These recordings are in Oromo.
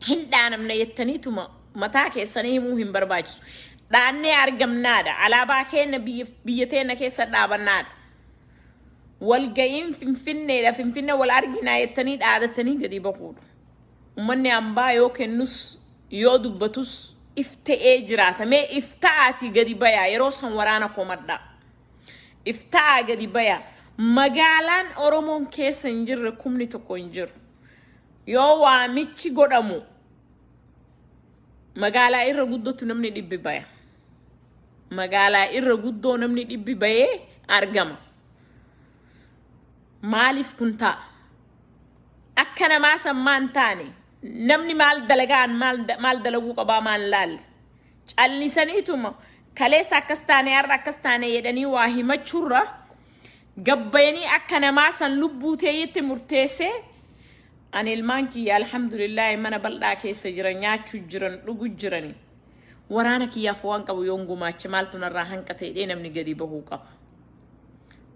Hin dhaanamne jettaniituma mataa keessanii himuu hin barbaachisu. Dhaannee argamnaadha. Alaabaa keenya biyya teenya keessa dhaabannaadha. Walga'iin Finfinneedha. Finfinne wal arginaa jettanii dhaadattanii gadi bahuudha. Uummanni hambaa yoo kennus yoo dubbatus if ta'ee jiraata. Mee if ta'aatii gadi bayaa, yeroo san waraana komadhaa. If ta'aa gadi bayaa. Magaalaan Oromoon keessa hin jirre 1,000 hin jiru. Yoo waamichi godhamu magaalaa irra guddootti namni 100 baya. Magaalaa irra guddoo namni 100 bayee argama. Maaliif kun ta'a? Akka namaa san maan taane, namni maal dalagaan, maal dalaguu qabaa, maal laalle? Callisaniituma kaleessa akkas taane, har'a akkas taane jedhanii waa himachuurra, gabbayanii akka namaa san lubbuu ta'etti murteessee, ani ilmaan kiyya alhamdulillaahi mana bal'aa keessa jiran, nyaachuu jiran, dhugu jirani. Waraana kiyyaaf waan qabu yoon gumaache maaltu narraa hanqate jedhee namni gadi bahuu qaba.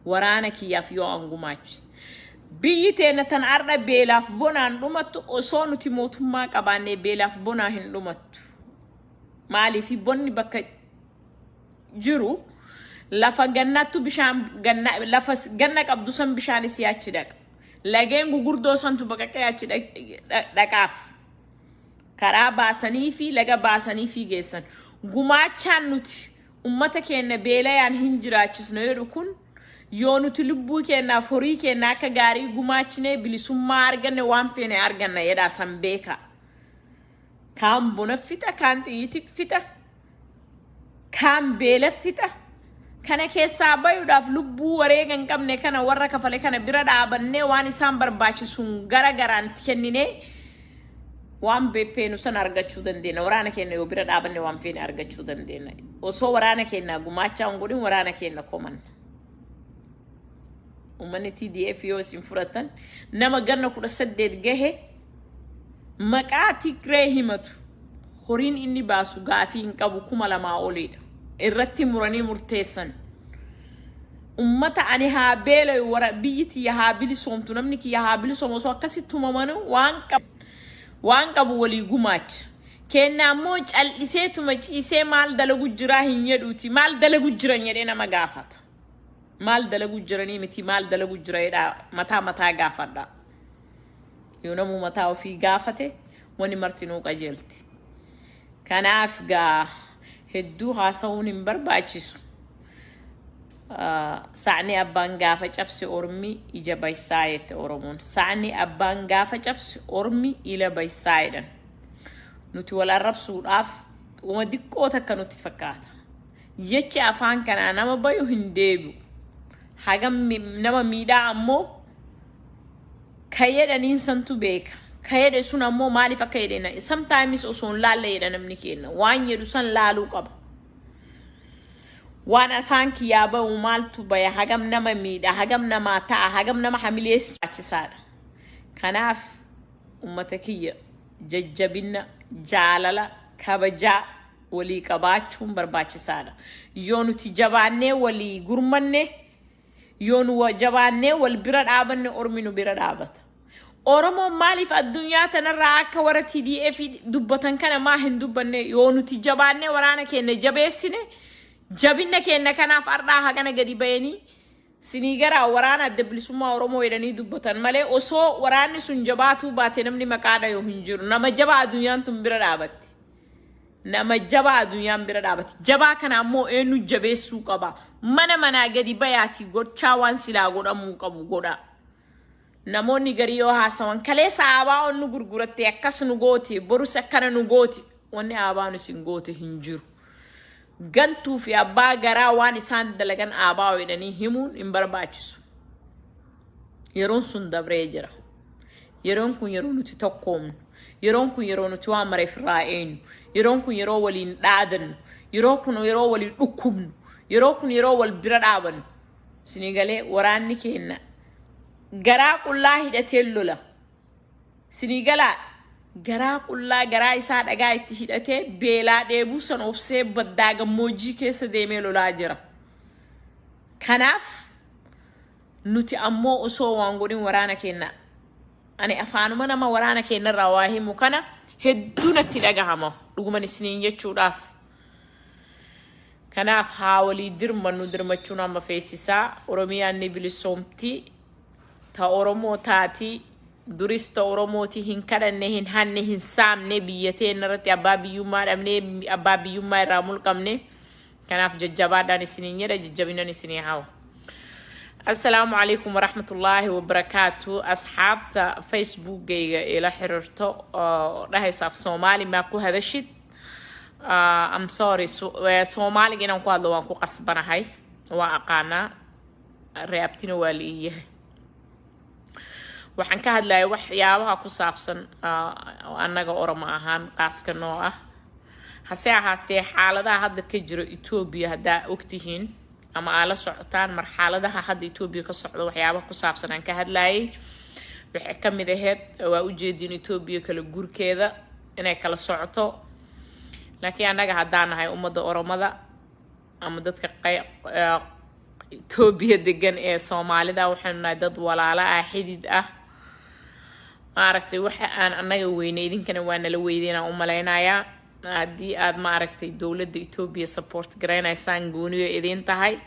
Waraana kiyyaaf yoo an gumaache. Biyyi teenya tan har'a beelaaf bonaan dhumattu, osoo nuti mootummaa qabaannee beelaaf bonaa hin dhumattu. Maaliif? Bonni bakka jiru lafa gannattu bishaan ganna, lafa ganna qabdu san bishaan isii achi dhaqa. Lageen gugurdoo santu baqaqee achi dhaqaaf. Karaa baasanii fi laga baasanii fi geessan. Gumaachaan nuti ummata keenya beelayaan hin jiraachisnu jedhu kun, yoo nuti lubbuu keenyaaf horii keenya akka gaarii gumaachinee bilisummaa arganne, waan feene arganna jedhaa san beeka. Kaan bona fixa, kaan xiyyiiti fixa, kaan beela fixa. Kana keessaa bayuudhaaf lubbuu wareega hin qabne kana warra kafale kana bira dhaabannee, waan isaan barbaachisuun gara garaan kenninee waan feenu sana argachuu dandeenya. Waraana keenya yoo bira dhaabanne waan feene argachuu dandeenya. Osoo waraana keenya gumaachaa hin godhin waraana keenya komanna. Uummanni TDF yoo isin fudhatan, nama ganna 18 gahe maqaa Tigree himatu, horiin inni baasu gaafii hin qabu, 2000 oliidha. Irratti muranii murteessan. Ummata ani haa beelayu, wara biyyi tiyya haa bilisoomtu, namni kiyya haa bilisoomu, osoo akkasitti tumamanu waan qabu walii gumaacha. Kenna ammoo cal'iseetuma ciisee maal dalagu jiraa hin jedhuuti, maal dalagu jiran jedhee nama gaafata. Maal dalagu jiranii miti, maal dalagu jira jedhaa mataa mataa gaafadha. Yoo namuu mataa ofii gaafate wani martinuu qajeelti. Kanaaf gaa hedduu haasa'uun hin barbaachisu. Sa'ni abbaan gaafa cabse ormi ija baysaa jette Oromoon. Sa'ni abbaan gaafa cabse ormi ila baysaa jedhan. Nuti wal arrabsuudhaaf uma diqqoo takka nutti fakkaata. Jechi afaan kanaa nama bayu hin deebi'u. Hagam nama miidhaa ammoo ka jedhaniin santu beeka. Ka jedhe sun ammoo maaliif akka jedhe sometimes osoo hin laalle jedha namni keenya. Waan jedhu san laaluu qaba. Waan afaan kiyyaa bahu maaltu baya, hagam nama miidha, hagam namaa ta'a, hagam nama hamilees barbaachisaadha. Kanaaf ummata kiyya, jajjabina, jaalala, kabajaa walii qabaachuun barbaachisaadha. Yoo nuti jabaannee walii gurmanne, yoo nu jabaannee wal bira dhaabanne, ormi nu bira dhaabata. Oromoon maaliif addunyaa tanarraa akka warra TDF dubbatan kana maa hin dubbanne? Yoo nuti jabaannee waraana keenya jabeessine, jabinna keenya kanaaf har'aa hagana gadi bayanii sinii gara waraana Adda Bilisummaa Oromoo jedhanii dubbatan malee, osoo waraanni sun jabaatuu baate namni maqaa dhayu hin jiru. Nama jabaa addunyaan tun bira dhaabatti. Nama jabaa addunyaan bira dhaabatti. Jabaa kana ammoo eenyu jabeessuu qaba? Mana manaa gadi bayaatii gochaa waan silaa godhamuu qabu godha. Namoonni garii yoo haasawan, kaleessa ABO'n nu gurguratte, akkas nu goote, borus akkana nu gooti. Wanni ABO'n isin goote hin jiru. Gantuu fi abbaa garaa waan isaan dalagan ABO jedhanii himuun hin barbaachisu. Yeroon sun dabree jira. Yeroon kun yeroo nuti tokkoomnu. Yeroon kun yeroo nuti waan mareef irraa eenyu. Yeroon kun yeroo waliin dhaadannu. Yeroo kun yeroo waliin dhukkubnu. Yeroo kun yeroo wal bira dhaabannu. Isinii galee? Waraanni keenya garaa qullaa hidhatee lola. Isinii galaa? Garaa qullaa, garaa isaa dhagaa itti hidhatee, beelaa dheebuu san obsee, baddaa gammoojjii keessa deemee lolaa jira. Kanaaf nuti ammoo osoo waan godhin waraana keenya, ani afaanuma nama waraana keenyarraa waa himu kana Hedduu natti dhagahama dhuguman isiniin jechuudhaaf. Kanaaf haa walii dirmannu, dirmachuun amma feesisaa. Oromiyaan ni bilisoomti. Ta Oromoo taatii, duris ta Oromooti. Hin kadhanne, hin hanne, hin saamne. Biyya teenya irratti abbaa biyyummaa dhabne, abbaa biyyummaa irraa mulqamne. Kanaaf jajjabaadhaan isiniin jedha, jajjabinan isinii hawa. Assalaamu calaykum waraxmatullaahi wabarakaatu. Asxaabta Facebookgayga ila xiriirto oo dhahaysa "Af Soomaali maa ku hadashid?" I'm sorry, Soomaaliga inaan ku hadlo waan ku qasbanahay. Waa aqaanaa, reabtina waa la ii yahay. Waxaan ka hadlaya waxyaabaha ku saabsan annaga Oromo ahaan qaaska noo ah. Hase ahaatee, xaaladaha hadda ka jiro Etoobiya haddaa ogtihiin ama aa la socotaan, marxaladaha hadda Etoobiya ka socda waxyaabaha ku saabsan aan ka hadlayay waxay ka mid ahayd. Waa ujeedin Etoobiya kala guurkeeda inay kala socoto, laakiin annaga haddaan nahay ummadda Oromada ama dadka Etoobiya degan ee Soomaalida, waxaynu nahay dad walaalo ah, xidid ah. Maaragtay, waxa aan annaga weynay idinkana waa nala weydeynaan u malaynayaa. Haddii aad, maaragtay, dowladda Etoobiya support garaynaysaan, gooniyo idiin tahay,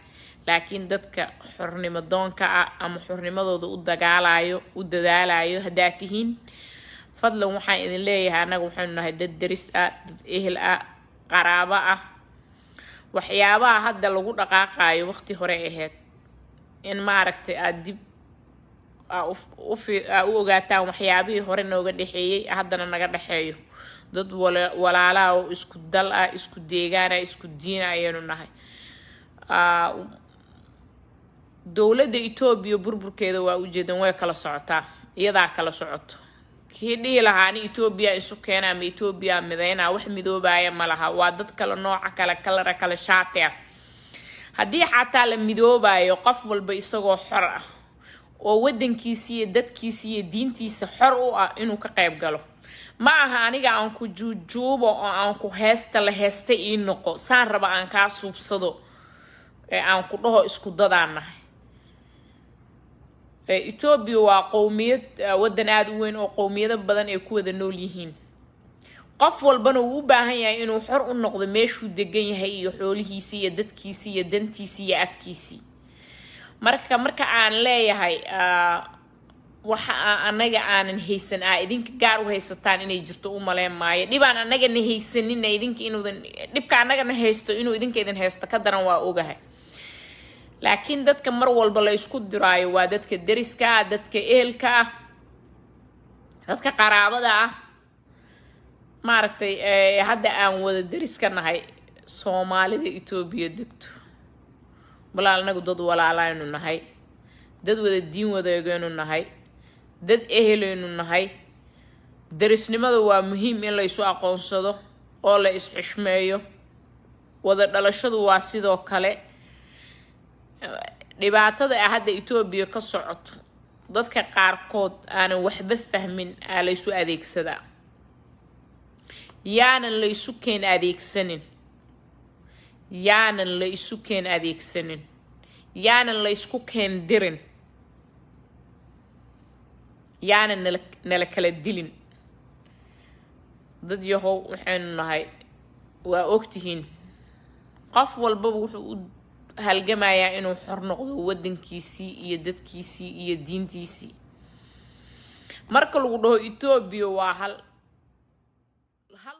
laakiin dadka xornimo doonka ah ama xornimadooda u dagaalayo, u dadaalayo haddaad tihiin, fadlan waxaan idin leeyahay, annaga waxaynu nahay dad deris ah, dad ehel ah, qaraabo ah. Waxyaabaha hadda lagu dhaqaaqayo waqti hore ahayd in, maaragtay, aada dib aa u ogaataan waxyaabihii hore nooga dhexeeyey, haddana naga dhexeeyo. Dad walaalaha oo isku dal ah, isku deegaan ah, isku diin ah ayaynu nahay. Dowladda Etoobiya burburkeeda waa ujeedan, way kala socotaa, iyadaa kala socoto. Kii dhihi lahaa ani Etoobiya isu keena ama Etoobiya mideynaa, wax midoobaya ma laha. Waa dad kale nooca, kale kalara, kale shaati ah. Haddii xataa la midoobayo, qof walba isagoo xor ah oo wadankiisi iyo dadkiisi iyo diintiisa xor u ah inuu ka qayb galo. Ma aha aniga aan ku juujuubo oo aan ku heesta la heesta ii noqo, saan raba aan kaa suubsado ee aan ku dhaho isku dadaan nahay. Etoobiya waa qowmiyad, wadan aada u weyn oo qowmiyado badan ay ku wada nool yihiin. Qof walbana uu u baahan yahay inuu xor u noqdo meeshuu degan yahay iyo xoolihiisii iyo dadkiisii iyo dantiisii iyo afkiisii. Marka aan leeyahay waxa anaga aanan haysan aa idinka gaar u haysataan inay jirto u maleen maayo. Dhibaan annagana haysanina idinka inuudan, dhibka annagana haysto inuu idinka idin haysto ka daran waa ogahay. Laakiin dadka mar walba la isku diraayo waa dadka deriska ah, dadka ehelka ah, dadka qaraabada ah. Maaragtay, hadda aan wada deriska nahay Soomaalida Etoobiya degto, walaal, anagu dad walaalaynu nahay, dad wada diin wadaagaynu nahay, dad ehelaynu nahay. Derisnimada waa muhiim in la isu aqoonsado oo la is-xishmeeyo. Wada dhalashadu waa sidoo kale. Dhibaatada a hadda Etoobiya ka socoto, dadka qaarkood aanan waxba fahmin aa la ysu adeegsadaa. Yaanan la isu keen adeegsanin, yaanan la isu keen adeegsanin, yaanan la isku keen dirin, yaanan nala kala dilin. Dad yahow, waxaynu nahay waa ogtihiin. Qof walbaba wuxuu u halgamayaa inuu xor noqdo waddankiisii iyo dadkiisii iyo diintiisii. Marka lagu dhaho Etoobiya waa hal hal.